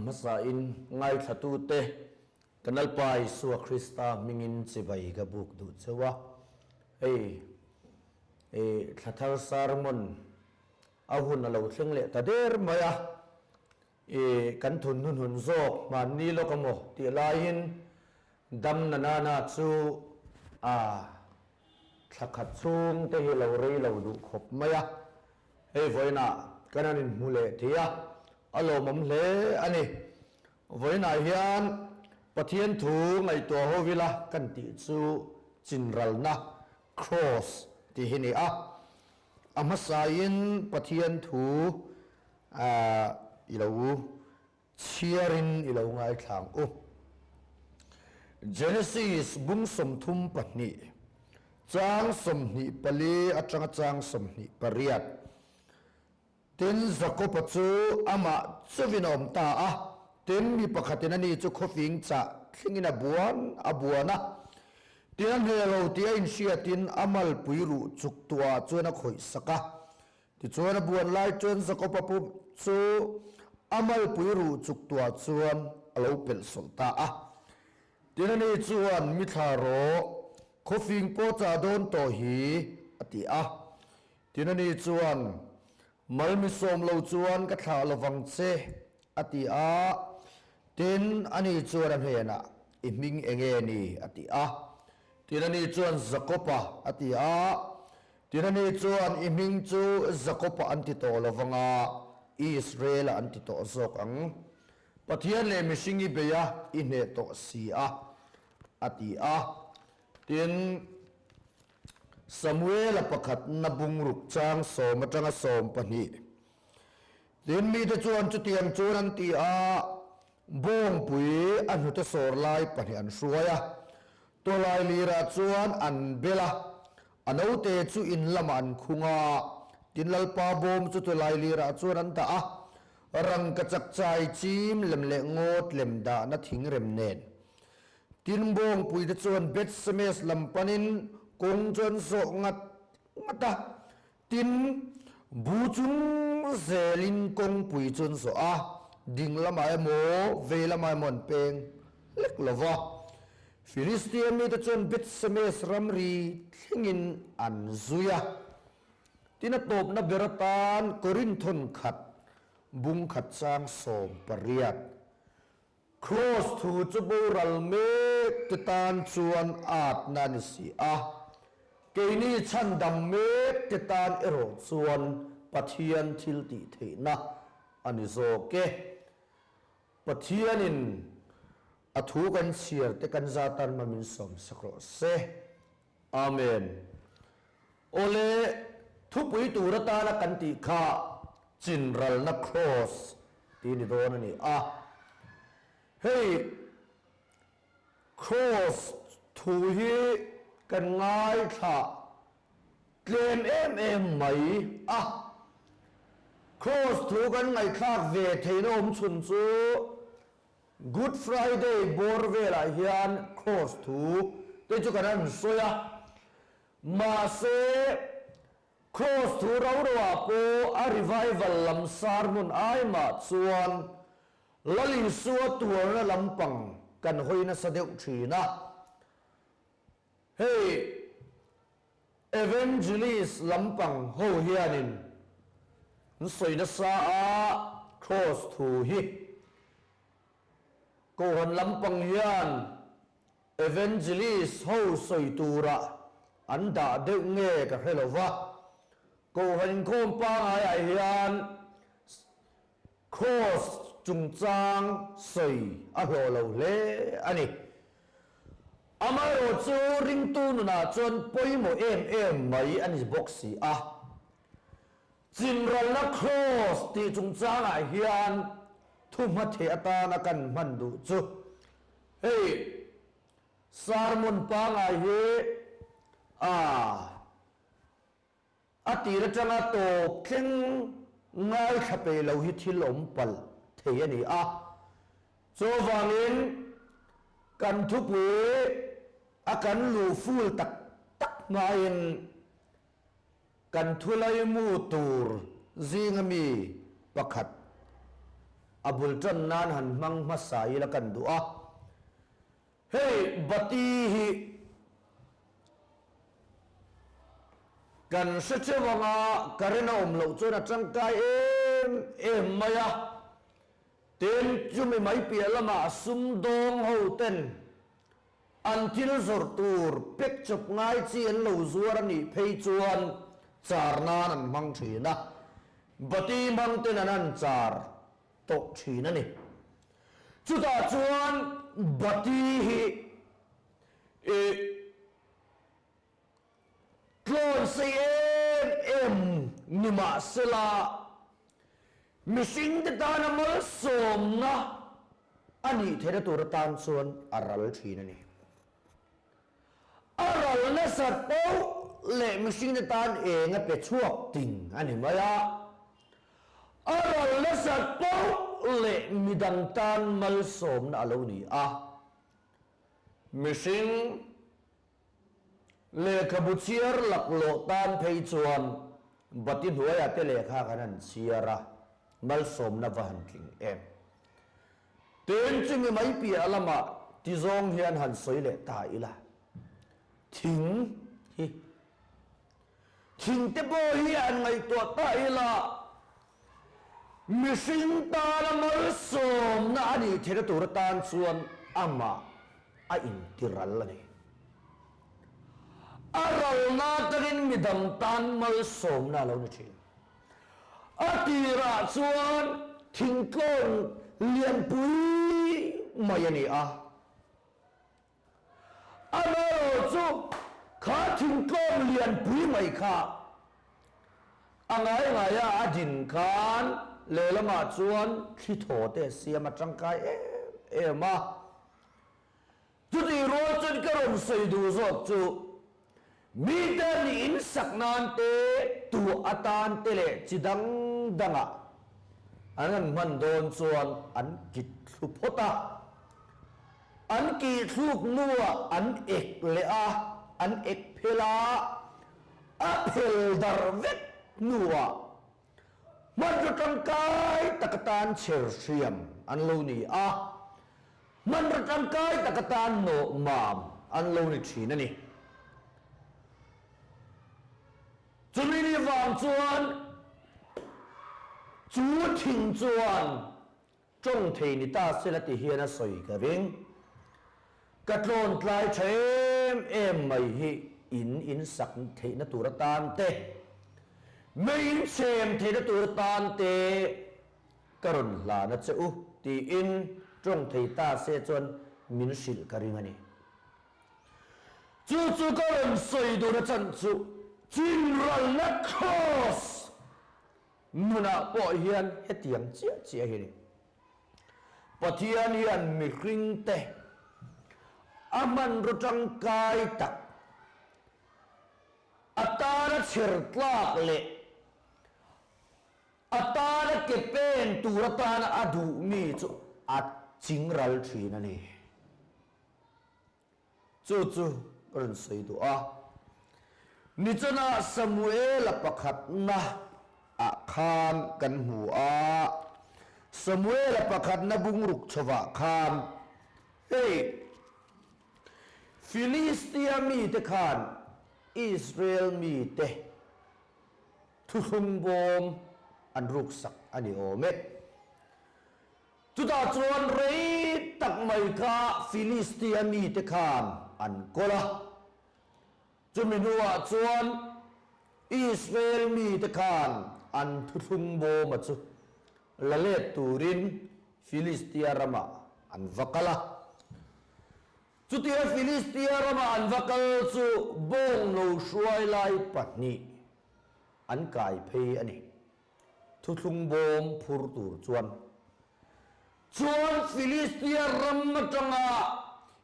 hmasain ngaithlatute kan Lalpa Isua Krista hmingin chibai ka buk duh cheu a. Hei i thla thar sermon a hun a lo thleng leh ta der mai a. I kan thun hnuhnun zawk hmanni lawk emaw tih laiin dam na nana chu a thla khat chhung te hi lo rei lo duh khawp mai a. Hei vawiinah kan han inhmu leh thei a, a lawmawm hle a ni. Vawiinah hian Pathian thu ngaihtuah ho ila kan tih chu chinralna, cross, tih hi ni a. A hmasain Pathian thu i lo chhiarin i lo ngaithlang u. Genesis bung 32, chang 24 atanga chang 28. Tin, Jakob-a chu amah chuvin a awm ta a, tin, mi pakhatin ani chu khawfing chah thlengin a buan a buan a. Tin, a hneh lo tih a inhriatin a malpui ruh chuk tuah chuan a khawih sak a. Tichuan a buan lai chuan Jakob-a pu chu a malpui ruh chuk tuah chuan a lo pelh sawlh ta a. Tin ani chuan, Mi thla rawh, khawfing pawh chah dawn tawh hi, a ti a. Tin ani chuan, Mal mi sawm lo chuan ka thlah lovang che, a ti a. Tin ani chuan a hnenah, I hming enge ni? a ti a. Tin ani chuan, Jakob-a, a ti a. Tin ani chuan, I hming chu Jakob-a an ti tawh lo vang a, Israel-a an ti tawh zawk ang. Pathian leh mihring i bei a, i hneh tawh si a, a ti a. Tin, Samuel-a pakhat na bungruk chang sawm atanga 12. Tin, mite chuan chutiang chuan an ti a, bawngpui a hnute sawr lai pahnih an hruai a, tawlai lirah chuan an bel a, A naute chu in lamah an khung a, tin Lalpa bawm chu tawlai lirah chuan an dah a, rangka chakchai chim lem leh ngawt lem dahna thing rem nen. Tin bawngpuite chuan Beth-semes lam panin kawng chu an zawh ngat ngat a, tin bu chung zelin kawngpui chu an zawh a, ding lamah emaw vei lamah emaw an peng hlek lo va. Filistia mite chuan Beth-semes ramri thlengin an zui a. Tin a tawpna ber atan Korinthon khat bung khat chang 18. Kraws thu chu boral mek te tan chuan atna a ni si a, keini chhandam mek te tan erawh chuan Pathian thil tih theihna a ni zawk e. Pathianin a thu kan chhiar te kan za tan ma min sawm sak rawh se. Amen. Awle, thupui tur atana kan tih kha chinralna cross tih ni dawn a ni a. Hei cross thu hi kan ngaithla Tlem em em mai a. Kraws thu kan ngaihthlak ve theihna awm chhun chu Good Friday bawr velah hian kraws thu te chu kan han sawi a. Mahse, kraws thu ro roah pawh a revival lam sermon ai mah chuan Lal Isua tuarna lampang kan hawi nasa deuh thin a. Hei Evangelist lampang ho hianin an sawi nasa a Kraws thu hi Kohhran lampang hian Evangelist ho sawi tura an dah deuh nge ka hre lo va, Kohhran inkhawm pangaiah hian Kraws chungchang sawi a hlawh lo hle a ni. Amaherawh chu ringtu nunah chuan pawimawh em em mai a ni bawk si a. Chinralna Kraws tih chungchangah hian thu hmatheh atana kan hman duh chu hei sermon pangai hi a A tir atanga tawp thleng ngaithla peih lo hi thil awm palh thei a ni a. Chuvangin kan thupui a kan luh ful tak tak hmain kan thulaimu tur zinga mi pakhat. A bul tan nan han hmang hmasa ila kan duh a. Hei bati hi kan hre cheu anga current a awm loh chuan a tangkai em em mai a. Tin, chumi mai piah lamah sumdawng ho ten An thil zawrh tur pek chawp ngai chi an lo zuar a nih phei chuan char nan an hmang thin a, bati hmang ten an han char tawh thin a ni. Chutah chuan bati hi ih tlawn sei em em ni mahsela mihringte tana malsawmna a nih theihna tur atan chuan a ral thin a ni. A ral nasat poh leh mihringte tan eng a pe chhuak ting a ni mai a, a ral nasat poh leh midang tan malsawmna a lo ni a, mihring Lehkhabu chhiar laklawh tan phei chuan bati hnuaiah te lehkha kan han chhiar a, malsawmna va han tling em. Tin, chumi mai piah lamah ti zawng hian han sawi leh ta ila, thing hi thing te pawh hi han ngaihtuah ta ila, mihring tana malsawmna a nih theihna tur atan chuan amah a intiral a ni. A ralna atangin midang tan malsawmna a lo ni thin. A tirah chuan thingtlawn lianpui mai a ni a. Amaherawh chu kha thingtlawm lianpui mai kha a ngai ngaia a din khan lehlamah chuan thli thaw te a siam a tangkai em em a. Chutih rual chuan ka rawn sawi duh zawk chu mite nih insak nan te, tuah atan te leh chi dang dangah an han hman dawn chuan an kit thlu phawt a. An kihthluk hnuah an ek leh a, an ek phel a, a phel darh vek hnuah hmanraw tangkai tak atan chher hriam an lo ni a, hmanraw tangkai tak atan nawh mam an lo ni thin a ni. Chumi ni vang chuan chu thing chuan Tawng thei ni ta sela ti hian a sawi ka ring. Ka tlawn tlai tha em em mai hi in in sak theihna tur atan te, mei in chhem theihna tur atan te ka rawn hlan a che u tiin tawng thei ta se chuan min hrilh ka ring a ni. Chu chu ka rawn sawi dun a chan chu chinralna cross Nunah pawh hian hetiang chiah chiah hi ni. Pathian hian mihringte a hmanraw tangkai tak, a tana chher tlak leh a tana ke pen tur atana a duh mi chu a chingral thin a ni. Chu chu ka rawn sawi duh a. Nichana Samuela pakhatna ah khan kan hmu a, Samuela pakhatna bungruk chhovah khan hei Filistia mite khan Israel mite thuthlung bawm an ruksak a ni awm e. Chutah chuan rei tak mai kha Filistia mite khan an kawl a. Chumi hnuah chuan Israel mite khan an thuthlung bawma chu la let turin Filistia ramah an va kal a. Chutia Filistia rama an va kal chu bawng lo hruai lai pahnih an kai phei a ni. Thuthlung bawm phur tur chuan chuan Filistia ram atanga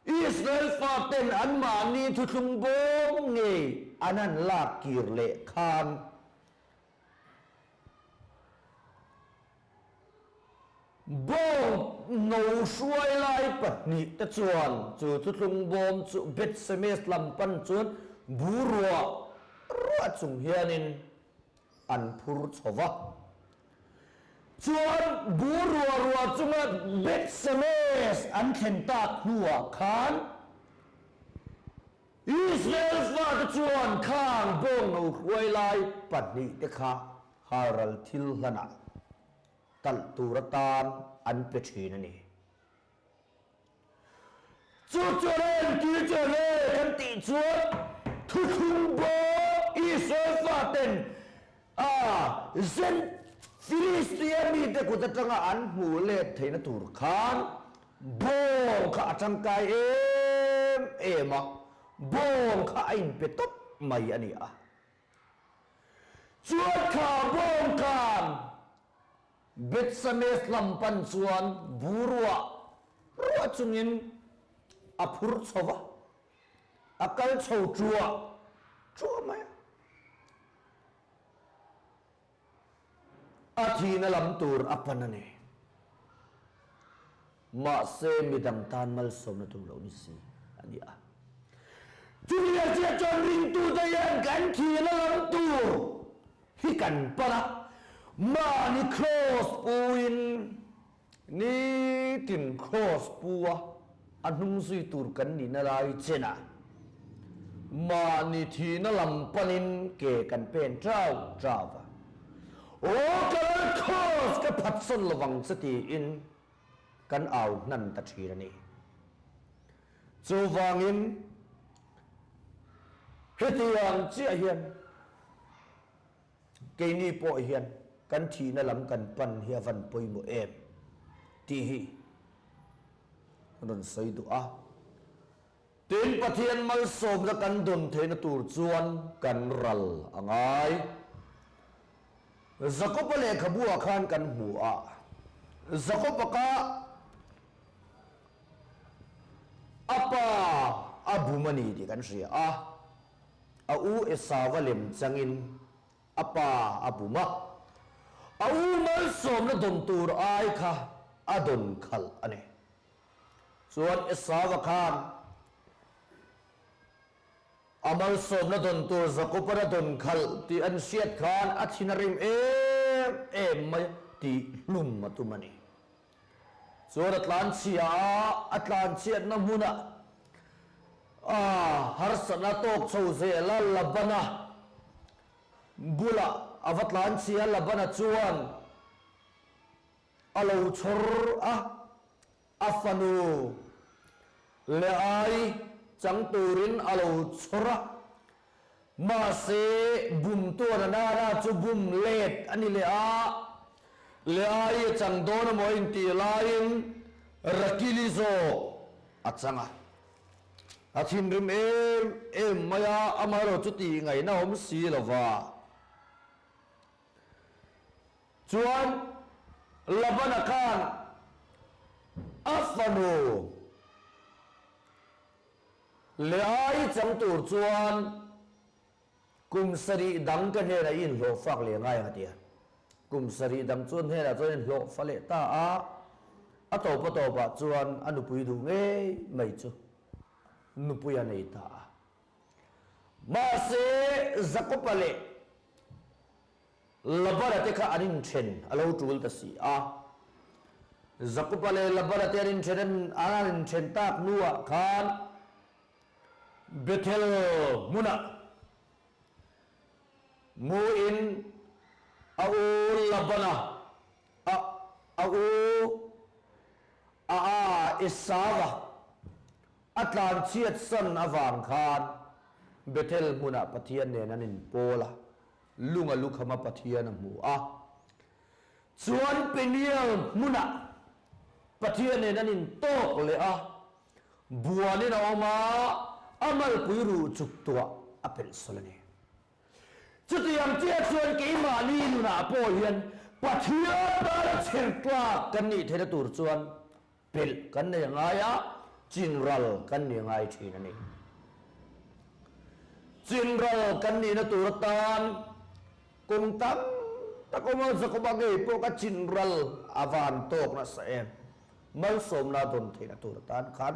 Israel faten anmahni thuthlung bawm ngei an han lak kir leh khan bawng no hruai lai pahnih te chuan chu thuthlung bawm chu Beth-semes lam pan chuan buruah ruah chung hianin an phur chho va. Chuan bu ruah ruah chunga Beth-semes an thlen tak hnuah khan Israel fate chuan khang bawngno hruai lai pahnihte kha halral thil hlanah talh tur atan an pe thin a ni. Chu chuan a entir chu enge kan tih chuan thuthlung bawk Israel faten a zen Philistia mite kut atanga an hmuh let theihna tur khan bawng kha a tangkai em em a, bawng kha a inpe tawp mai a ni a. Chuan kha bawng khan Bethsames lam pan chuan bu ruah ruah chungin a phur chho va, a kal chho ṭuah ṭuah mai a. A thihna lam tur a pan a ni. Mahse midang tan malsawmna tur lo ni si a ni a. Chutiang chiah chuan ringtute hian kan thihna lam tur hi kan pan a, mahni kraws puin nitin kraws pu a a hnung zui tur kan nihna lai chenah mahni thihna lam panin ke kan pen ṭau ṭau va. Aw ka lal kraws ka phatsawn lovang che tiin kan au hnan ta thin a ni. Chuvangin hetiang chiah hian keini pawh hian kan thihna lam kan pan hi a van pawimawh em tih hi rawn sawi duh a. Tin, Pathian malsawmna kan dawn theihna tur chuan kan ral a ngai. Jakob-a lehkhabu-ah khan kan hmu a, Jakob-a ka a pa a bum a ni tih kan hria a, a u Esau-a lem changin a pa a bum a, a u malsawmna dawn tur ai kha a dawn khalh a ni. Chuan Esau-a khan a malsawmna dawn tur Jakob-an a dawn khalh tih an hriat khan a thin a rim em em mai a, tih hlum a tum a ni. Chuan a tlanchhia a, a tlanchhiatna hmunah a harsatna tawk chho zel a, Labana bulah a va tlanchhia a, Labana chuan a lo chhawr a, a fanu Leai chang turin a lo chhawr a, mahse bumtuan a nana chu bum let a ni leh a, Leai a chang dawn amaw a intih laiin Rakili zawk a chang a, a thinrim em em mai a, amaherawh chu tih ngaihna awm si lova. Chuan Labana khan a fanu Leai chang tur chuan kum sarih dang ka hnenah i inhlawh fak leh ngai ang a ti a. Kum sarih dang chuan hnenah chuan a inhlawh fa leh ta a, a tawp a tawpah chuan a nupui duh ngei mai chu nupui a nei ta a. Mahse Jakob-a leh Labana te kha an inthen a lo tul ta si a. Jakoba leh Labana te an inthen an an inthen tak hnuah khan Bethel hmunah muin a u Labana a a u a a Esava a tlanchhiat san avang khan Bethel hmunah Pathian nen an inpawl a. Lunga lukhama Pathian a hmu a, chuan Peniel hmunah Pathian nen an intawk leh a, buanin a awm a, a malpui ruh chuk tuah a pelh sawl a ni. Chutiang chiah chuan keimahni nunah pawh hian Pathian tana chher tlak kan nih theihna tur chuan Pelh kan nei ngai a, chinral kan ni ngai thin a ni. Chinral kan nihna tur atan kawng tam tak awm a, Jakoba ngei pawh kha chinral a van tawk nasa em. Malsawmna dawn theihna tur atan khan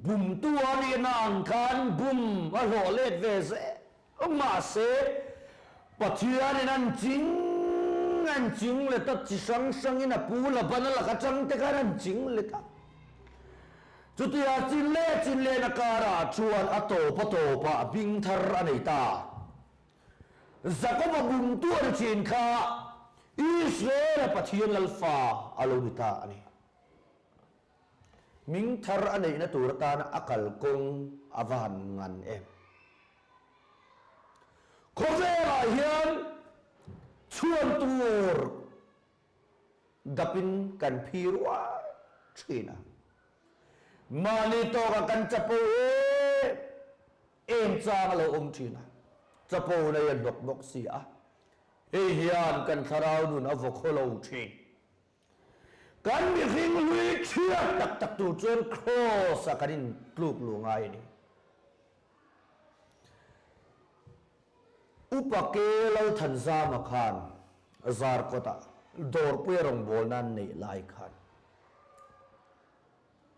bumtu a nihna ang khan bum a hlawh let ve zel. Mahse, Pathianin an ching. an ching let a, chi hrang hrangin a pu Labana laka tang te khan an ching let a. Chutia chin leh chin lehna karah chuan a tawp a tawpah hming thar a nei ta. Jakoba bumtu a ni thin kha Israel-a Pathian Lalfa a lo ni ta a ni. Hming thar a neihna tur atana a kalkawng a va han ngan em? Khawvelah hian chhuan tur dapin kan phi rual thin a. Mahni tawkah kan chapo em em chang a lo awm thin a, chapo nei a hnawk bawk si a. Hei hian kan thlarau nun a vaw khaw lo thin. Kan mihring hlui chhiat tak tak tur chuan Kraws-a kan intluk luh ngai a ni. Upa Ke Lalthanzama khan Zarkawtah dawrpuia rawngbawlna an neih lai khan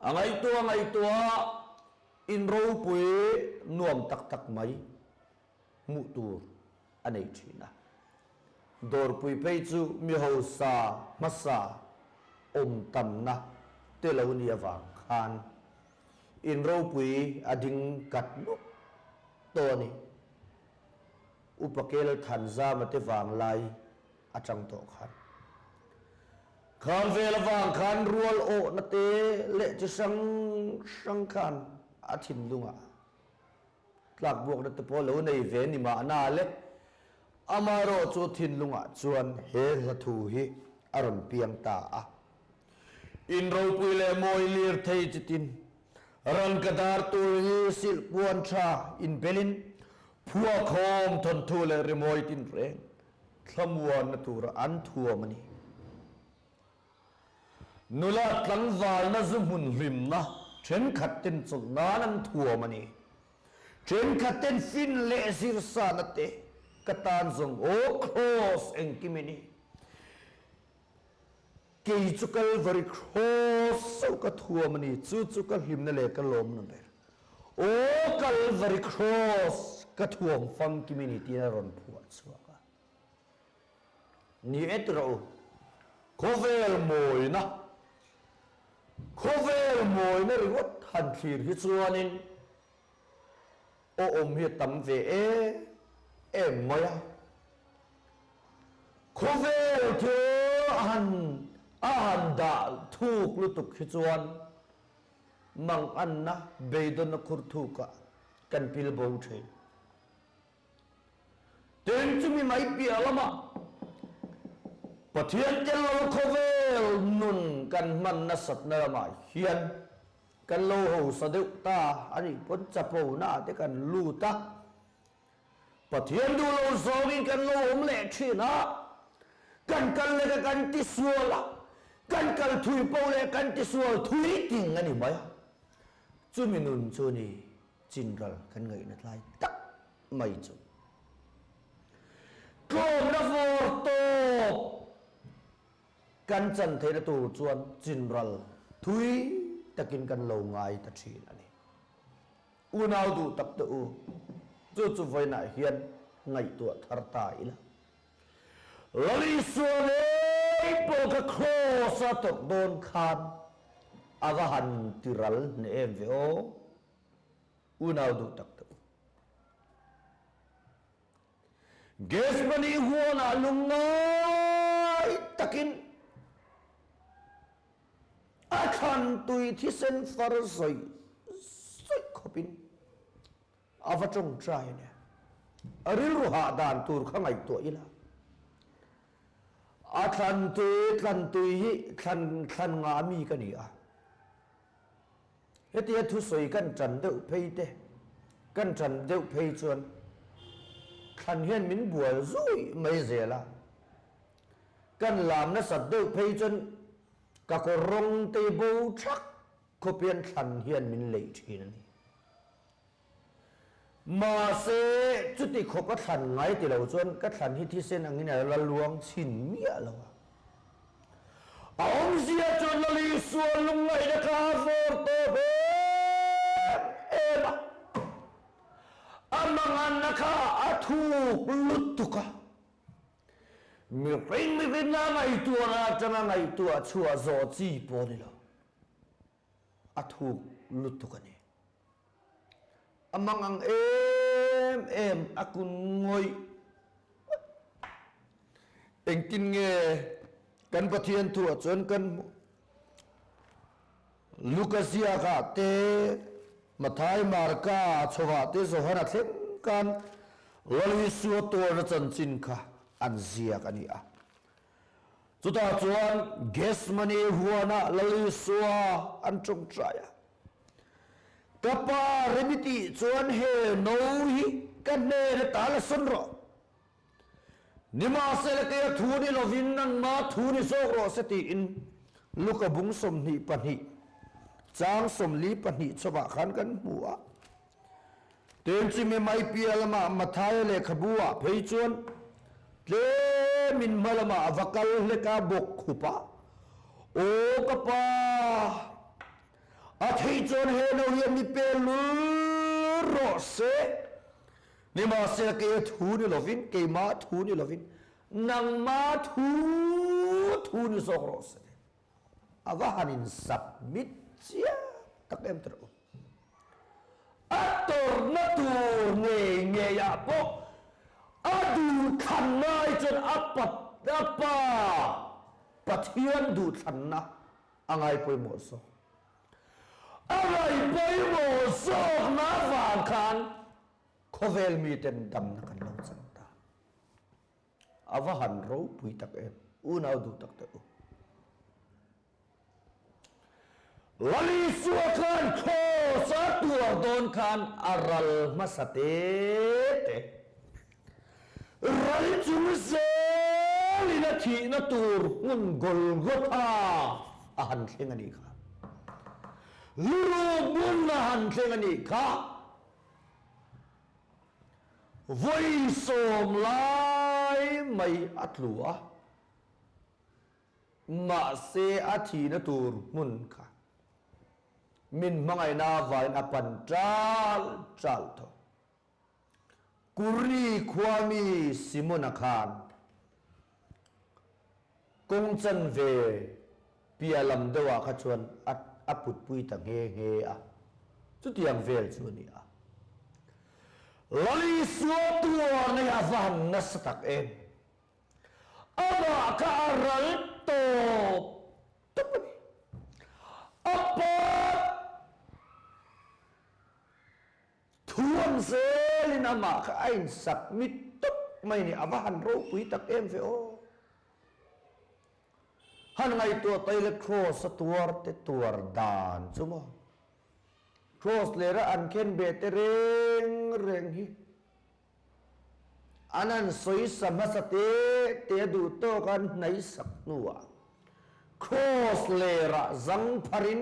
a ngaihtuah ngaihtuah in ropui nuam tak tak mai hmuh tur a nei thin a. Dawrpui phei chu mi hausa hmasa awm tamna te lo ni avang khan in ropui a ding kat nuk tawh a ni. Upa Kel Thanzama te vanglai atang tawh khan. Kham vel avang khan rual awhna te leh chi hrang hrang khan a thinlungah Tlakbuakna te pawh lo nei ve ni mahna le. Amaherawh chu thinlungah chuan he hla thu hi a rawn piang ta a. In ropui leh mawi lir thei chitin rangka dar tur hi silh puan tha inbelin phuakhawm thawnthu leh rimawi tinreng thlamuanna tura an thuam a ni. Nula tlangvalna zu hmun hlimna thenkhat ten chawlh nan an thuam a ni. Thenkhat ten fin leh zirsana te ka tan zawng aw Kraws engkim i ni. Kei chu Kalvari Kraws chauh ka thuam a ni, chu chu ka hlimna leh ka lawmna ber. Aw Kalvari Kraws ka thuam famkim i ni tiin a rawn phuah chhuak a. Ni e ti rawh u. Khawvel mawina, khawvel mawina ringawt han thlir hi chuanin awm hi a tam ve em em mai a. Khawvel thil a han a han dah thuk lutuk hi chuan manganna beidawnna khur thukah kan pil bo thin. Tin, chumi mai piah lamah Pathian tel lo khawvel nun kan hman nasatna lamah hian kan lo hausa deuh ta a nih pawn chapona te kan lut a, Pathian duh lo zawngin kan lo awm leh thin a, kan kal leh ka kan tisual a, kan kal thui poh leh kan tisual thui ting a ni mai a, chumi nun chu ni. Chinral kan ngaihna tlai tak mai chu tlawmna vawr tawp kan chan theihna tur chuan chinral thui takin kan lo ngai ta thin a ni. Unau duh tak te u, chu chu vawiinah hian ngaihtuah thar ta ila. Lal Isua ngei pawh kha Kraws-a tawrh dawn khan a va han tiral hneh em ve aw. Unau duh tak tak u. Gethsemane huanah lungngai takin a thlan tui thisen far zawih zawih khawpin a va tawngtai a nia. A rilru hah dan tur kha ngaihtuah ila. A thlan tui thlan tui hi thlan thlan ngah mi ka ni a. Hetia thusawi kan tan deuh phei te, kan tan deuh phei chuan thlan hian min bual zui mai zel a. Kan lam nasat deuh phei chuan ka kawr rawng te bo thak khawp hian thlan hian min leih thin a ni. Mahse, chuti khawp a thlan ngai ti lo chuan ka thlan hi thisen angin a la luang chhin miah lo a. A awmzia chuan Lal Isua lungngaihna kha a vawr tawp em em a, a manganna kha a thuk lutuk a. Mihring mihrinna ngaihtuahna atanga ngaihtuah chhuah zawh chi pawh a ni lo. A thuk lutuk a ni. A mang ang em em a kun ngawih ngawih. Engtin nge kan Pathian thuah chuan kan hmuh? Luka ziakah te, Mathai, Marka chhovah te, Johana thleng khan Lal Isua tuarna chanchin kha an ziak a ni a. Chutah chuan Gethsemane huanah Lal Isua an tawngtai a. Ka pa rem i tih chuan he no hi ka hnen ata la sawn rawh. Nimahsela keia thu ni lovin nangma thu ni zawk rawh se tiin Luka bung 22 chang 42 chawah khan kan hmu a. Tenchime mai piah lamah Mathaia lehkhabu ah phei chuan tlemin hma lamah a va kal hlek a bawk khup a, Aw ka pa, a theih chuan he no hian mi pe lul rawh se, nimahsela keia thu ni lovin, keimah thu ni lovin, nangma thu thu ni zawk rawh se. A va han in submit chiang tak em tawh. A tawrhna tur ngei ngeiah pawh a duhthlanna ai chuan a pa a pa Pathian duhthlanna a ngai pawimawh zawk. A ngai pawimawh zawkna avang khan khawvel miten damna kan lo chang ta. A va han ropui tak em, unau duh tak teh u. Lalisua khan Kraws a tuar dawn khan a ral hmasa te te. Ral chung zelin a thihna tur hmun Golgotha a han thleng a nih kha. Luruk hmun a han thleng a nih kha. Vawi sawm lai mai a tlu a, mahse a thihna tur hmun kha min hmangaihna avangin a pan ṭal ṭal tho. Kuri khuami Simona khan kawng chanve piah lam deuhah kha chuan a a putpui ta nghe nghe a, chutiang vel chu a ni a. Lalisua tuarna hi a va han nasa tak em! Amah kha a ral tawp tawp a ni. A pa Thuam zelin amah kha a insak mit tawp mai ni, a va han ropui tak em ve aw. Han ngaihtuah ta ila Kraws a tuar te tuar dan chu maw. Kraws lera an khen beh te reng reng hi an han sawisa hmasa te te a duh tawk a an hnaihsak hnuah Kraws lerah zang pharin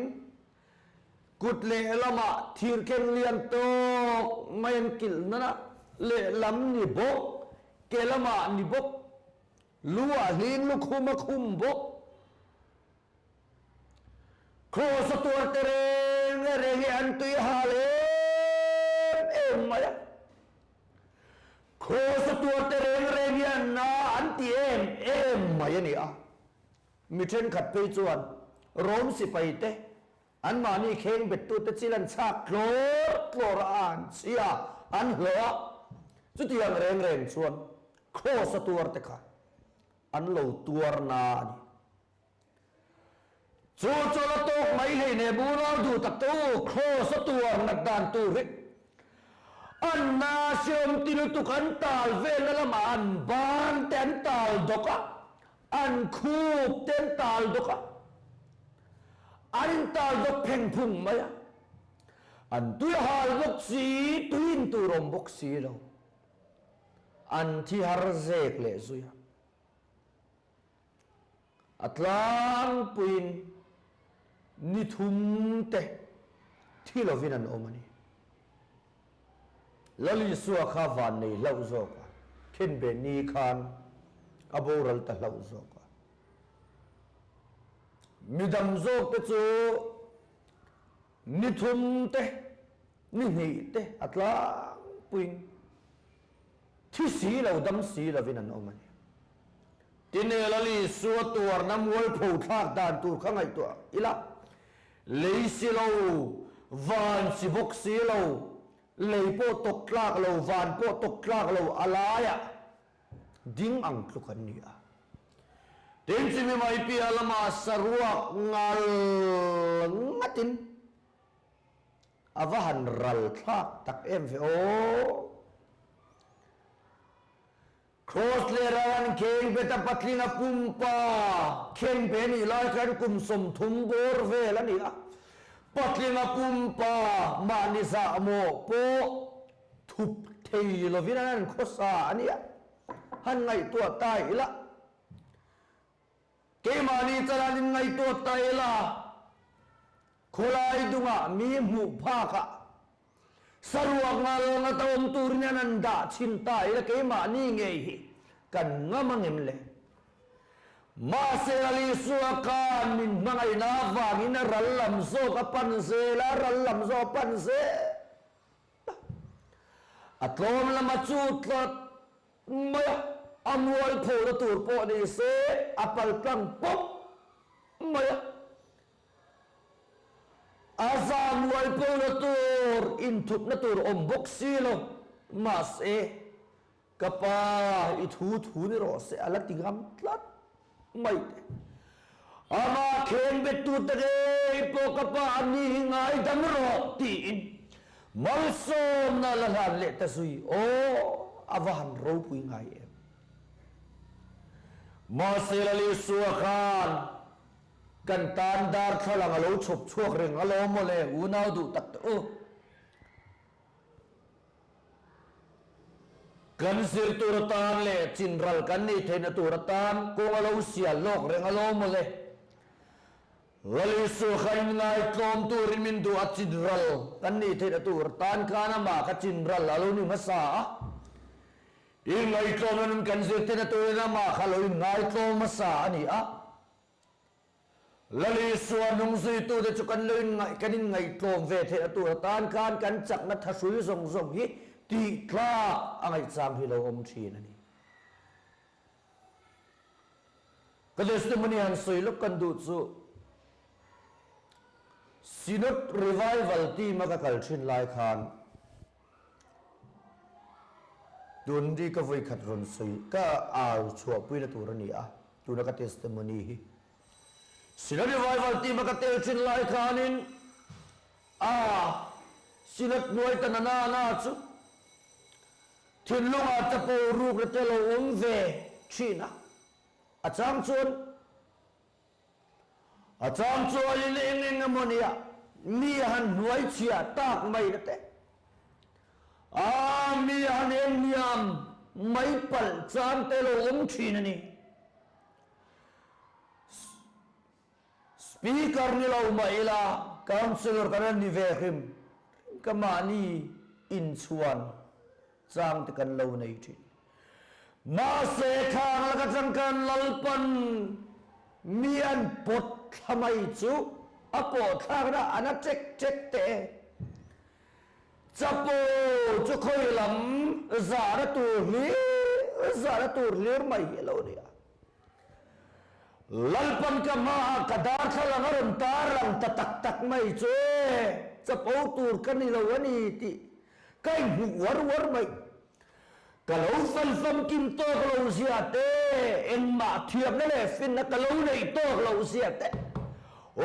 Kut lehlamah thirkeng lian tawk mai an kilh nan a, lehlam ni bawk, ke lamah ni bawk, lu ah hling lukhum a khum bawk. Kraws a tuar te reng reng hi an tui hal em em mai a. Kraws a tuar te reng reng hi an na an ti em em mai a ni a. Mi thenkhat phei chuan Rom sipaite anmahni kheng bettute chil an chhak tlawr tlawr a, an chhia, an hlawh a. Chutiang reng reng chuan Kraws a tuarte kha an lo tuar na a ni. Chu chu la tawk mai hlei nen unau duh tak te u, Kraws a tuar nat dan tur hi an na hreawm ti lutuk an tal velna lamah an ban te an tal dawk a, An khup te an tal dawk a, an intal dawk pheng phung mai a, an tui a hal bawk si, tui in tur awm bawk si lo, an thi har zek leh zui a. A tlangpuiin ni thum te thi lovin an awm a ni. Lal Isua kha van nei hlauh zawk a, khenbeh ni khan a boral ta hlauh zawk a. Midang zawk te chu ni thum te, ni hnih te a tlangpuiin thi si lo, dam si lovin an awm a ni. Tine Lal Isua tuarna mualpho thlak dan tur kha ngaihtuah ila, lei si lo, van si bawk si lo, lei pawh tawk tlak lo, van pawh tawk tlak lo a laiah ding ang tluk an ni a. Tin, chumi mai piah lamah saruak ngal ngatin a va han ral thlak tak em ve aw! Cross leh ral an kheng bet a patling a pumpa khen ve nih lai khan kum 30 bawr vel a ni a, patling a pumpa mahni zahmawh pawh thup thei lovin an han khawsa a nia, han ngaihtuah ta ila. Keimahni chalan in ngaihtuah ta ila, khawlai dungah mi hmuh phakah saruak ngal ngat a awm turin an han dah chhin ta ila keimahni ngei hi kan ngam angem le? Mahse Alisua khan min hmangaihna avangin a ral lam zawk a pan zel a, a ral lam zawk a pan zel a. A tlawm lama chu tlat mai a, a mualphona tur pawh ni se a paltlang pawp mai a. A za mualphona tur inthupna tur awm bawk si lo, mahse ka pa i thu thu ni rawh se a la ti ngam tlat mai te. Amah kheng bettute ngei pawh ka pa a ni hi ngaidam rawh tiin malsawmna la hlan leh ta zui aw a va han ropui ngai em. Mahse Lalisua khan kan tan darthlalang a lo chhawp chhuak reng alawm mawle unau duh tak te u. Kan zir tur atan leh chinral kan nih theihna tur atan kawng a lo sial lawk reng a lo mawle. Lal Isua kha inngaihtlawm turin min duh a, chinral kan nih theihna tur atan khan amah kha chinral a lo ni hmasa a. Inngaihtlawmna nun kan zir theihna turin amah kha lo inngaihtlawm hmasa a ni a. Lal Isua hnungzuitute chu kan lo inngaih kan inngaihtlawm ve theih a tur atan khan kan chakna thahrui zawng zawng hi tih tlak a ngaihchang hi lo awm thin a ni. Ka testimony han sawi lawk kan duh chu Synod Revival team a ka kal thin lai khan Tun hi ka vawikhat rawn sawi ka au chhuahpuina tur a ni a, tuna ka testimony hi. Synod Revival team a ka tel thin lai khanin a Synod hnuai ta na na na chu thinlungah chapo rukna te lo awm ve thin a, a chang chuan A chang chuanin eng eng emaw nia mi a han hnuai chhia tak mai na te, a mi a han en hniam mai palh chang te lo awm thin a ni. Speaker ni lo mah ila Councillor kan han ni ve hrim hrim ka mahni inchhuan chang te kan lo nei thin. Mahse khang laka changkan Lalpan mi an pawt thla mai chu a pawh thlakna a na ṭek ṭek teh e. Chapo chu khawi lam zahna tur hlir zahna tur hlir mai hi a lo ni a. Lalpan ka hmaah ka darthlalang a rawn tarlang ta tak tak mai chu e, chapo tur ka ni lo a ni tih ka inhmuh uar uar mai. Ka lo fel famkim tawk lo zia te, engmah thiamna leh finna ka lo neih tawk lo zia te,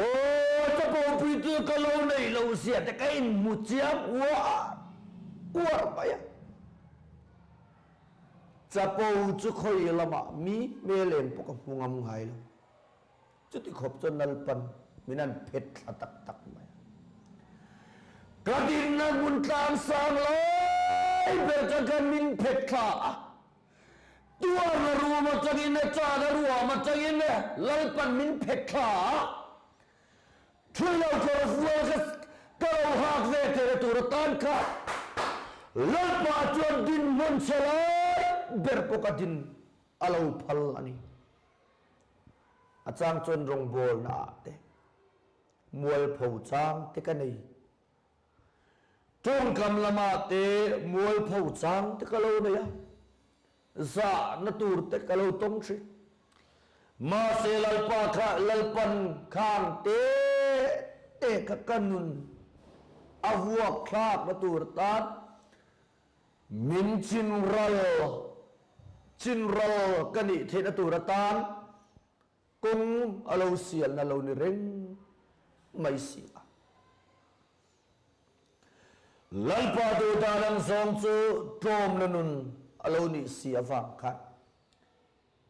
aw chapopui chu ka lo neih lo zia te ka inhmu chiang uar uar mai a. Chapo chu khawi lamah mi hmel em pawh ka hmu ngam ngai lo. Chuti khawp chuan Lalpan min an phet thla tak tak mai a. Ka dinna hmun tlang sang lai ber kha khan min phet thla a. Tuarna rum atangin e, chana ruam atangin e, Lalpan min phet thla a. Thil lo kawr fual kha ka lo hak ve theihna tur atan kha Lalpa chuan dinhmun chhe lai ber pawh ka din a lo phal a ni. A chang chuan rawngbawlna ah te mualpho chang te ka nei. Tawngkam lamah te mualpho chang te ka lo nei a, zahna tur te ka lo tawng thin. Mahse Lalpa kha Lalpan khang te te kha ka nun a vuak thlakna tur atan min chinral chinral ka nih theihna tur atan kawng a lo sialna lo ni reng mai si a. Lalpa duhdan ang zawng chu tlawmna nun a lo nih si avang khan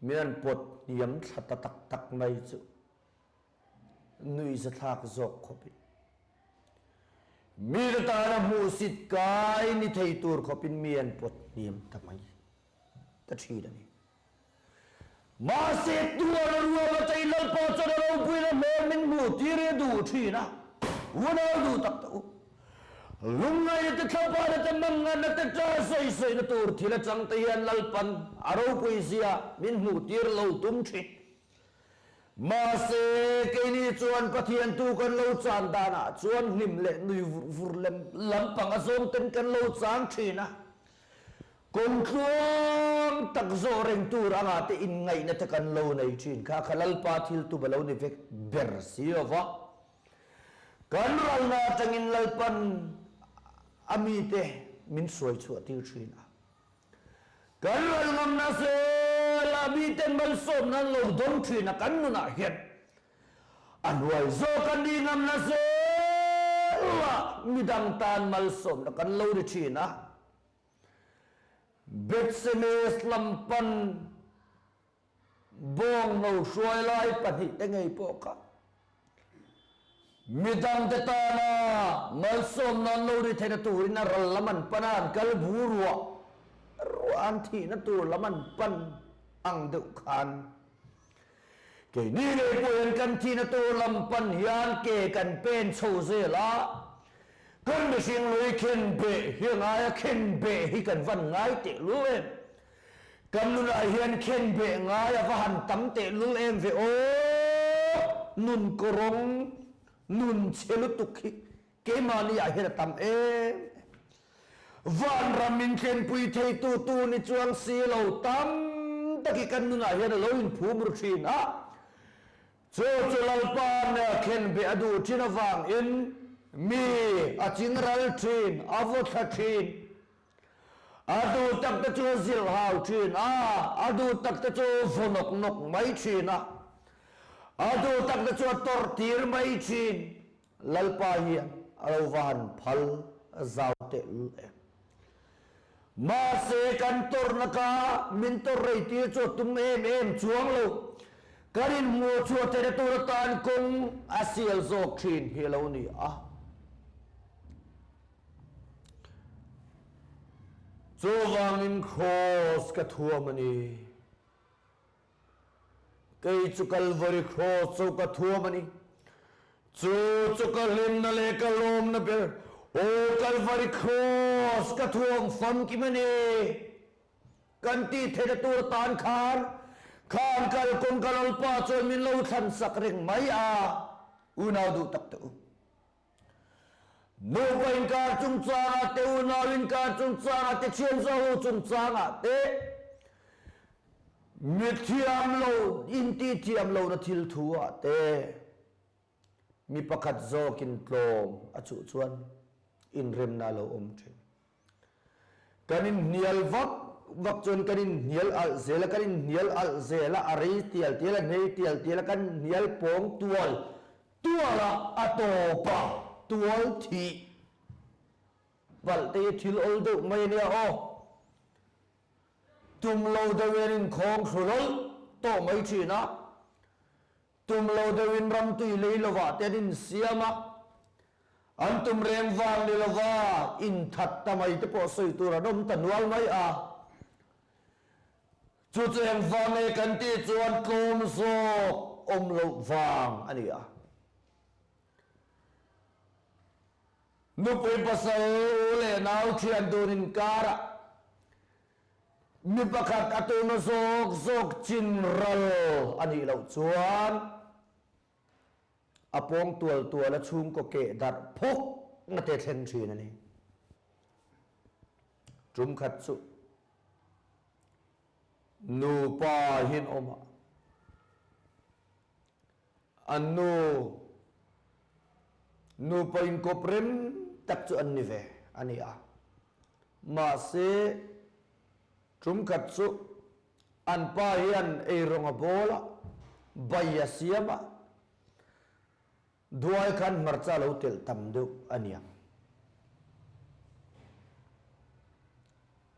min an pawt hniam thla ta tak tak mai chu nuihzathlak zawk khawpin mite tana hmuhsit kai ni thei tur khawpin mi an pawt hniam ta mai ta thin a ni. Mahse, tuar a ruam a chei Lalpa chuan a ropuina hmel min hmuh tir hi a duh thin a, unau duh tak teh u. Lungngaihna te thlapana te manganna te ṭa sawi sawina tur thil atang te hian Lalpan a ropui zia min hmuh tir lo tum thin. Mahse, keini chuan Pathian tu kan lo chan danah chuan hlim leh nui vur vur lem lampang a zawng ten kan lo chang thin a. Kawng tluang tak zawh reng tur anga te inngaihna te kan lo nei thin kha kha Lalpa thil tum a lo ni vek ber si lo va. Kan ralna atangin Lalpan a mite min hruai chhuah tir thin a. Kan ral ngamna zel a miten malsawmna an lo dawng thin a kan nunah hian a hnuai zawk a ni ngamna zel a midang tan malsawmna kan lo ni thin a. Bethsemes lam pan bawng no hruai lai pahnihte ngei pawh kha midangte tana malsawmna an lo ri theihna turin a ral lam an pan a, an kal bu ruah ruah an thihna tur lam an pan ang deuh khan keini ngei pawh hian kan thihna tur lam pan hian ke kan pen chho zel a. Kan mihring lui khen beh hi a ngai a, khen beh hi kan van ngai tehlul em? Kan nunah hian khen beh ngai a va han tam tehlul em ve aw! Nun kawrawng, nun chhe lutuk hi keimahni ah hian a tam em em. Vanram min thlenpui theitu tu ni chuang si lo tam tak hi kan nunah hian a lo inphum ru thin a. Chu chu Lalpa nia khenbeh a duh thin avangin mi a ching ral thin, a vaw thla thin. A duh tak te chu a zilh hau thin a, a duh tak te chu vaw nawk nawk mai thin a, a duh tak te chu a tawrh tir mai thin. Lalpa hian a lo va han phal zau tehlul em. Mahse, kan tawrhna kha min tawrh rei tir chu a tum em em chuang lo. Kan inhmuh chhuah theihna tur atan kawng a sial zawk thin hi a lo ni a. Chuvangin Kraws ka thuam a ni. Kei chu Kalvari Kraws chu ka thuam a ni. Chu chu ka hlimna leh ka lawmna ber, Aw Kalvari Kraws ka thuam famkim a ni. Kan tih theihna tur atan khan, khan kalkawng ka Lalpa chuan min lo thlan sak reng mai a, unau duh tak teh u. Nupa inkar chungchangah te, unau inkar chungchangah te, thianzaho chungchangah te, mi thiam lo, intih thiam lohna thil thu ah te, mi pakhat zawkin tlawm a chuh chuan inremna a lo awm thin. Kan inhnial vak vak chuan kan inhnial alh zel a, kan inhnial alh zel a, a rei tial tial a, hnei tial tial a, kan inhnial pawng tual tual a, a tawp a, tual thih palh te hi thil awl deuh mai a nia aw. Tum lo deuhin an inkhawng thlu rawlh tawh mai thin a. Tum lo deuhin ramtui lei lovah te an insiam a, an tum reng vang ni lova inthat ta mai te pawh sawi tur an awm ta nual mai a. Chu chu engvang nge kan tih chuan tlawm zawk awm loh vang a ni a. Nupui pasal u leh nau thian dun inkarah Mi pakhat a tuna zawk zawk chin ral a nih loh chuan a pawng tual tual a chhungkaw keh darh phawk na te thleng thin a ni. Tum khat chu nupa hi an awm a. An nu nupa inkawp rem tak chu an ni ve a ni a. Mahse, tum khat chu an pa hian eirawng a bawl a, bai a siam a, duai khan hmarcha a lo telh tam deuh a niang.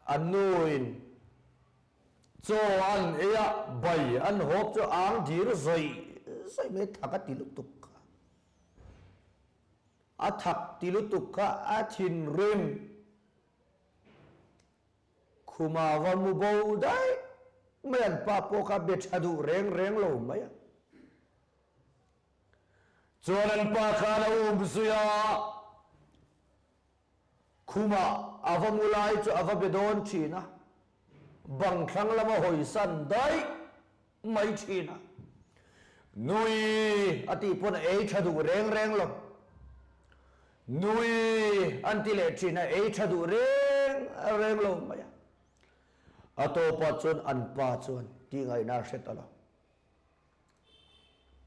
An nuin Chaw an ei a, bai an hawp chu ang dir zawih zawih mai thak a ti lutuk kha. A thak ti lutuk kha a thinrim khuma va mu bo daih mai an pa pawh kha be tha duh reng reng lo mai a. Chuan an pa khan a um zui a. Khumah a va mu lai chu a va be dawn thin a, bang thlang lama hawisan daih mai thin a. Nui a tih pawn a ei tha duh reng reng lo. Nui an ti leh thin a, ei tha duh reng reng lo mai a. A tawpah chuan an pa chuan tih ngaihna a hre ta lo.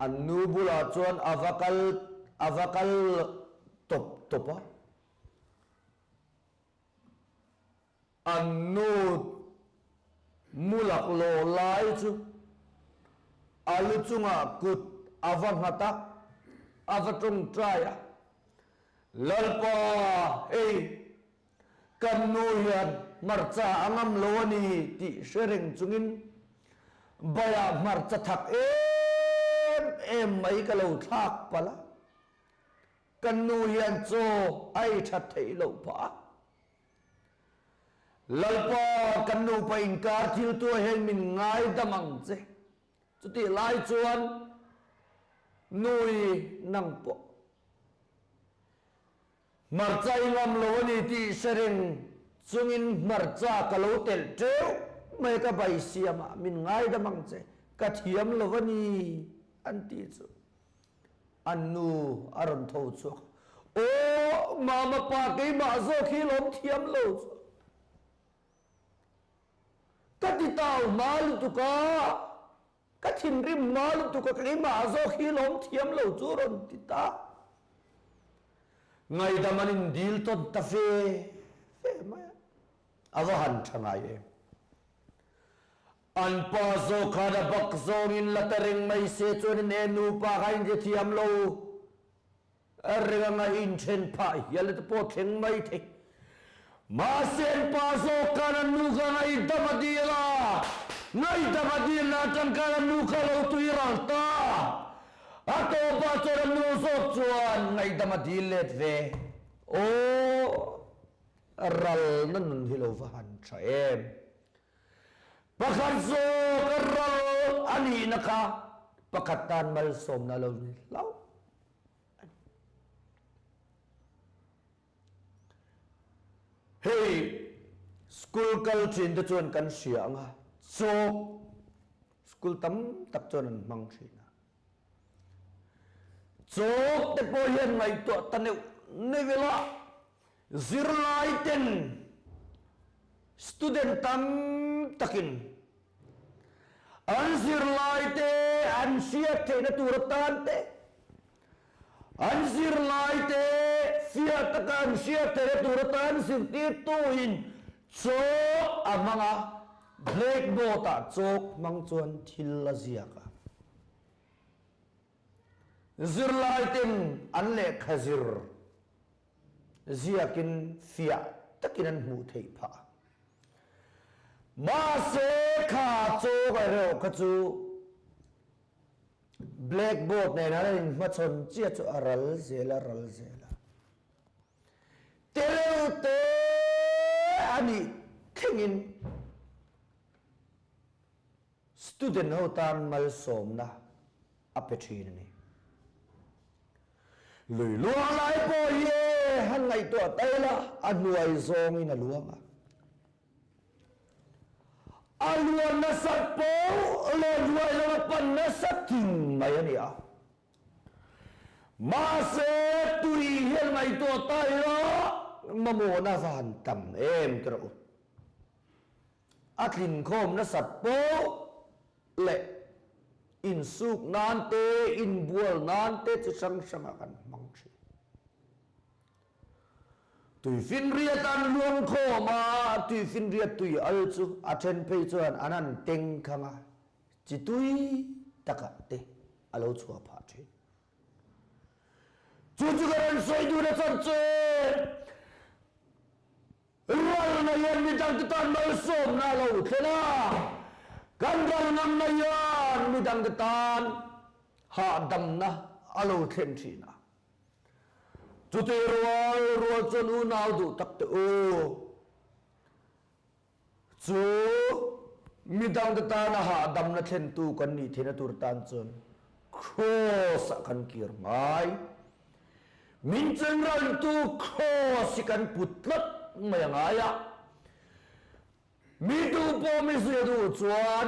An nu bulah chuan a va kal a va kal tawp tawp a. An nu mu laklawh lai chu a lu chungah kut a va nghat a, a va tawngtai a, Lalpa, hei Kan nu hian hmarcha a ngam lo a ni tih hre reng chungin baiah hmarcha thak em em mai ka lo thlak palh a, kan nu hian chaw a ei that theih loh phah a. Lalpa, kan nupa inkar thil tuah hian min ngaidam ang che. Chutih lai chuan nui nang pawh. Hmarcha i ngam lo a ni tih hre reng chungin hmarcha ka lo telh teuh mai ka bai siam ah min ngaidam ang che, ka thiam lo a ni an tih chu an nu a rawn tho chhuak a, Aw mama pa keimah zawk hi lawm thiam lo chu ka ti tau hma lutuk a. Ka thinrim hma lutuk a keimah zawk hi lawm thiam lo chu rawn ti ta. Ngaidam an indil tawn ta ve ve mai a, a va han tha ngai em. An pa zawk khan a bak zawngin la ta reng mai se chuan in e nupa kha in hrethiam lo. A reng anga inthen phah hial te pawh thleng mai thei. Mahse an pa zawk khan an nu kha ngaihdam a dil a, ngaihdam a dilna atang khan an nu kha lo tui ral ta. A tawpah chuan an nu zawk chuan ngaihdam a dil let ve. Aw, ralna nun hi lo va han tha em. Pakhat zawk a ral a nihna kha pakhat tan malsawmna lo ni hlauh a ni. Hei school kal thin te chuan kan hria ang a, chalk school tam tak chuan an hmang thin a. Chalk te pawh hian ngaihtuah ta neuh neuh ila Zirlai ten student tam takin an zirlai te an hriat theihna tur atan te, an zirlai te fiah taka an hriat theihna tur atan zirtirtuin chalk a hmang a, blackboard ah chalk hmang chuan thil a ziak a. Zirlai ten an lehkha zir Ziakin fiah takin an hmuh theih phah a. Mahse kha chaw erawh kha chu blackboard nen an inhmachhawn chiah chu a ral zel a ral zel a. Tereuh te a nih thlengin Student ho tan malsawmna a pe thin a ni. Lui luang lai pawh hi e han ngaihtuah ta ila a hnuai zawngin a luang a. A luan nasat pawh leh hnuai lama pan nasa ting mai a ni a. Mahse tui hian ngaihtuah ta ila mamawhna va han tam em ti rawh u. A tlinkhawm nasat pawh leh. Insuk nan te, inbual nan te chi hrang hrangah kan hmang thin. Tuifinriat an luang khawm a, tuifinriat tui al chu a then phei chuan an han teng khang a, chi tui takah te a lo chhuah phah thin. Chu chu ka rawn sawi dun a chhan che. Ralna hian midangte tan malsawmna a lo thlen a, kan ral ngamna hian midangte tan hahdamna a lo thlen thin a. Chutih rual rual chuan unau duh tak te u, chu midangte tana hahdamna thlentu kan nih theihna tur tan chuan Kraws-ah kan kir ngai. Min chenraltu Kraws hi kan put tlat mai a ngai a. Mi duh pawh mi zui a duh chuan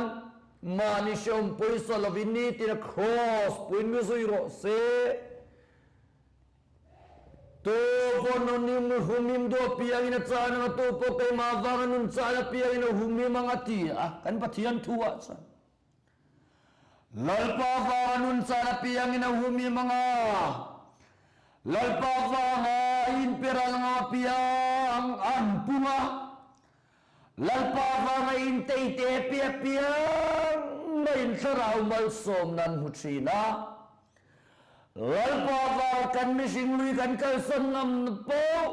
mahni hreawm pawisa lovin nitin a Kraws puiin mi zui rawh se. Tu pawh nun i humhim duh apiangin a chan ang a, tu pawh keimah vanga nun chan apiangin a humhim ang a ti a, kan Pathian thu ah chuan Lalpa vanga nun chan apiangin a humhim ang a, Lalpa vanga inperal ngam apiang an pung a, Lalpa vanga inteite apiapiang maiin thlarau malsawmna an hmu thin a. Lalpa vanga kan mihring lui kan kalsan ngamna pawh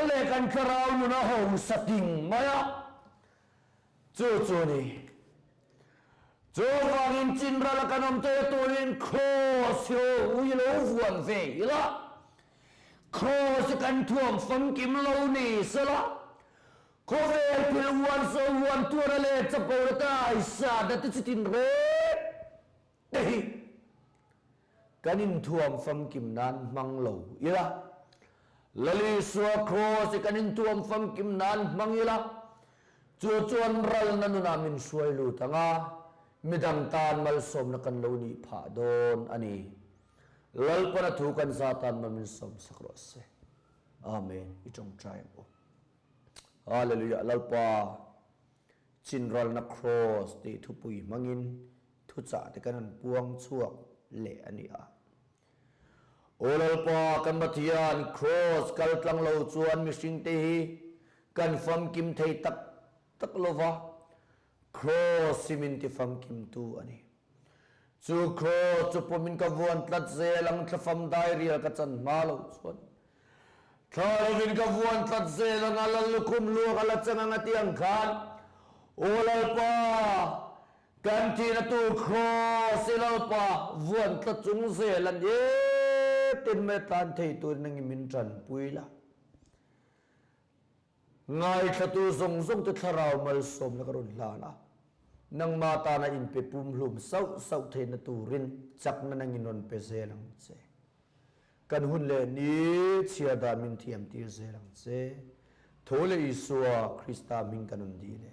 leh kan thlarau nun a hausa ting mai a. Chu chu a ni. Chuvangin chinral a kan awm tawh turin Kraws hi ui lo vuan ve ila. Kraws hi kan thuam famkim lo ni sela, khawvel thil huan sawi huan tuara leh chapona te aisa na te chitin reng te hi kan inthuam famkim nan hmang lo ila. Lal Isua Kraws hi kan inthuam famkim nan hmang ila, chu chuan ralna nunah min hruai lut ang a, midang tan malsawmna kan lo nih phah dawn a ni. Lalpana thu kan za tan mal min sawmsak rawh se. Amen. I tawngtai ang u. Hallelujah. Lalpa chinralna cross tih thupui hmangin thuchah te kan han puang chhuak leh a ni a. Aw Lalpa kan Pathian cross kal tlang lo chuan mihring te hi kan famkim thei tak tak lova Cross hi min ti famkimtu a ni. Chu cross chu pumin ka vuan tlat zel ang thlafam dairial ka chan hma lo chuan. Thla lovin ka vuan tlat zel ang a lal lukhum luak a la cheng ang a ti ang khan, Aw Lalpa, kan thihna tur cross i Lalpa vuan tlat chung zel a ni tin mai tlan thei turin nangin min tanpui la. Ngaithlatu zawng zawng te thlarau malsawmna ka rawn hlan a, nangmah tana inpe pumhlum sauh sauh theihna turin chakna nangin rawn pe zel ang che. Kan hun leh ni chhiar dan min thiam tir zel ang che. Tho leh Isua Krista hming kan rawn dil e.